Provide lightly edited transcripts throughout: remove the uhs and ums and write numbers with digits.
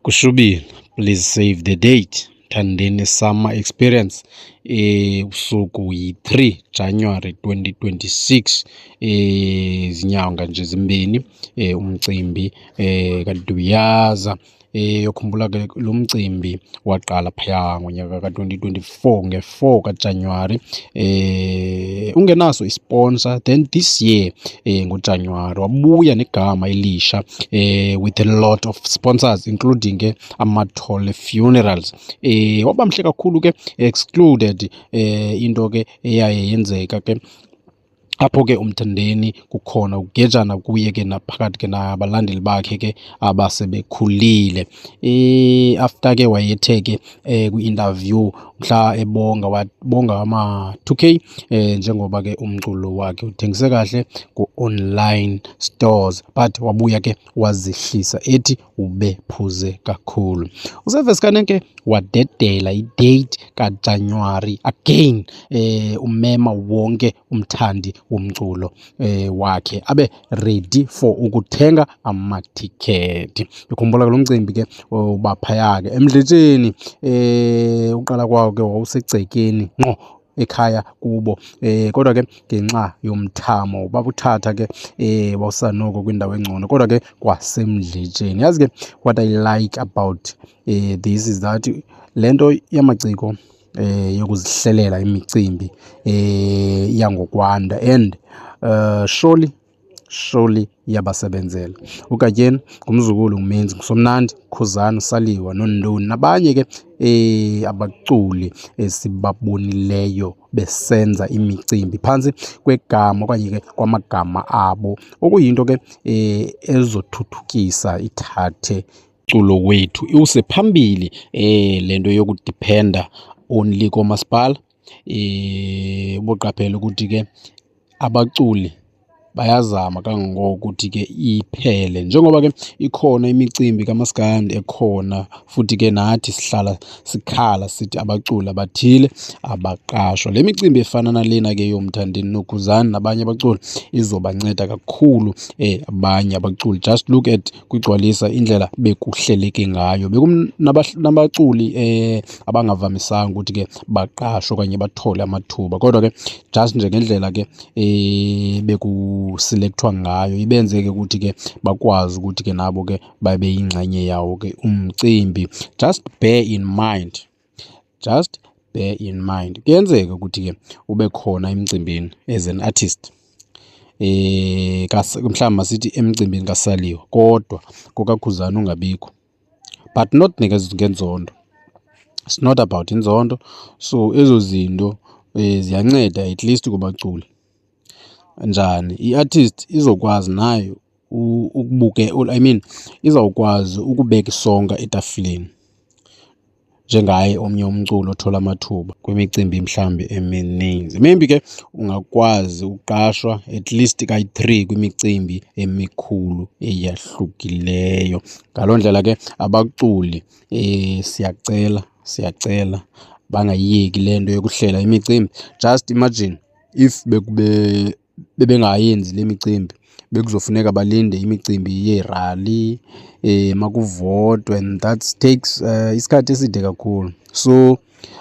Kushubile, please save the date. Mthandeni Summer Experience, usuku yi-3 January 2026, zinyanga nje zimbini umcimbi kaDuyaza. Yokhumbula ke lo mcimbi waqala phaya ngonyaka ka-2024 nge-4 kaJanuwari ungenaso isponsor. Then this year ngoJanuwari wabuya negama elisha with a lot of sponsors, including ke Amathole Funerals. Waba mhle kakhulu ke, excluded into ke eyaye yenzeka ke apho ke uMthandeni kukhona ukugejana kuye ke naphakathi ke nabalandeli bakhe ke abasebekhulile. After ke wayethe ke kwi-interview mhla ebonga, wabonga ama-2K njengoba ke umculo wakhe uthengise kahle ku-online stores, but wabuya ke wazihlisa ethi ubephuze kakhulu. UService Kanenke wadedela i-date kaJanuwari again, umema wonke umthandi womculo wakhe abe ready for ukuthenga amatikhethi. Ukhumbula ke lo mcimbi ke uba phaya ke eMdletsheni, uqala kwawo ke wawusegcekeni ngqo ekhaya kubo, kodwa ke ngenxa yomthamo babuthatha ke bawusa noko kwindawo engcono, kodwa ke kwaseMdletsheni. Yazi ke, what I like about this is that le nto yamaciko yokuzihlelela imicimbi iya ngokwanda and surely surely iyabasebenzela. UGatyeni ngumzukulu, nguMenzi, nguSomnandi, Khuzani, Saliwa noNdoni nabanye ke abaculi esibabonileyo besenza imicimbi phantsi kwegama okanye ke kwamagama abo, okuyinto ke ezothuthukisa ithathe umculo wethu iwuse phambili. Le nto yokudiphenda only koomasipala, uboqaphela ukuthi ke abaculi bayazama kangangoko ukuthi ke iphele, njengoba ke ikhona imicimbi kamaskandi ekhona, futhi ke nathi sihlala sikhala sithi abaculi abathile abaqashwa. Le micimbi efana nalena ke yoMthandeni noKhuzani nabanye abaculi izobanceda kakhulu abanye abaculi. Just look at kwigcwalisa indlela bekuhleleke ngayo, bekunabaculi abangavamisanga ukuthi ke baqashwe okanye bathole amathuba, kodwa ke just nje ngendlela ke bekuselekthwa ngayo ibenze ke ukuthi ke bakwazi ukuthi ke nabo ke babe yingxenye yawo ke umcimbi. Just bear in mind, just bear in mind, kuyenzeka ukuthi ke ube khona emcimbini as an artist, mhlawumbi masithi emcimbini kaSaliwa, kodwa kokaKhuzani ungabikho, but not ngenzondo, it's not about inzondo. So ezo zinto ziyanceda at least kubaculi. Njani? I-artist izokwazi nayo ukubuke, I mean, izawukwazi ukubeka isonka etafileni njengaye omnye umculi othola amathuba kwimicimbi mhlawumbi emininzi. Maybe ke ungakwazi uqashwa at least kayi-3 kwimicimbi emikhulu eyahlukileyo. Ngaloo ndlela ke abaculi siyacela, siyacela bangayiyeki le nto yokuhlela imicimbi. Just imagine if bekube bebengayenzi le micimbi, bekuzofuneka balinde imicimbi yeerali, makuvotwe, and that takes isikhathi eside kakhulu. So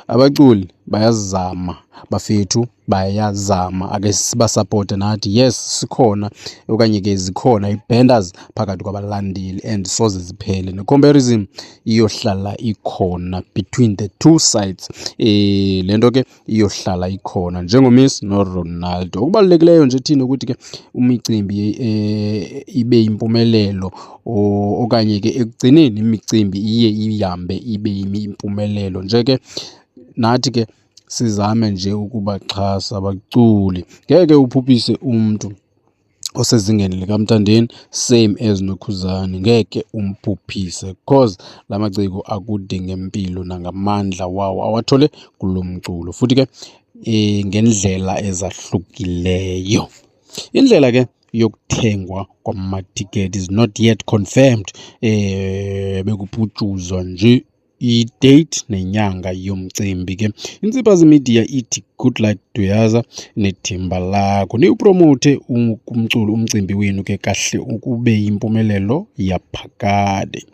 abaculi bayazama bafethu, bayazama, ake sibasapote nathi. Yes, sikhona okanye ke zikhona ii-banters phakathi kwabalandeli and soze ziphele, ne-comparison iyohlala ikhona between the two sides. Le nto ke iyohlala ikhona njengoMessi noRonaldo. Okubalulekileyo nje thina ukuthi ke imicimbi ibe yimpumelelo, okanye ke ekugcineni imicimbi iye ihambe ibe yimpumelelo nje ke, nathi ke sizame nje ukubaxhasa abaculi. Ngeke uphuphise umntu osezingeni likaMthandeni same as noKhuzani, ngeke umphuphise, cause la maciko akude ngempilo nangamandla wawo awathole kulo mculo, futhi ke ngendlela ezahlukileyo. Indlela ke yokuthengwa kwamatiketi is not yet confirmed, bekuputshuzwa nje i-date nenyanga yomcimbi ke. Intsiphazi Media ithi good luck Duyaza nethimba lakho, niwupromote umculo umcimbi wenu ke kahle ukube yimpumelelo yaphakade.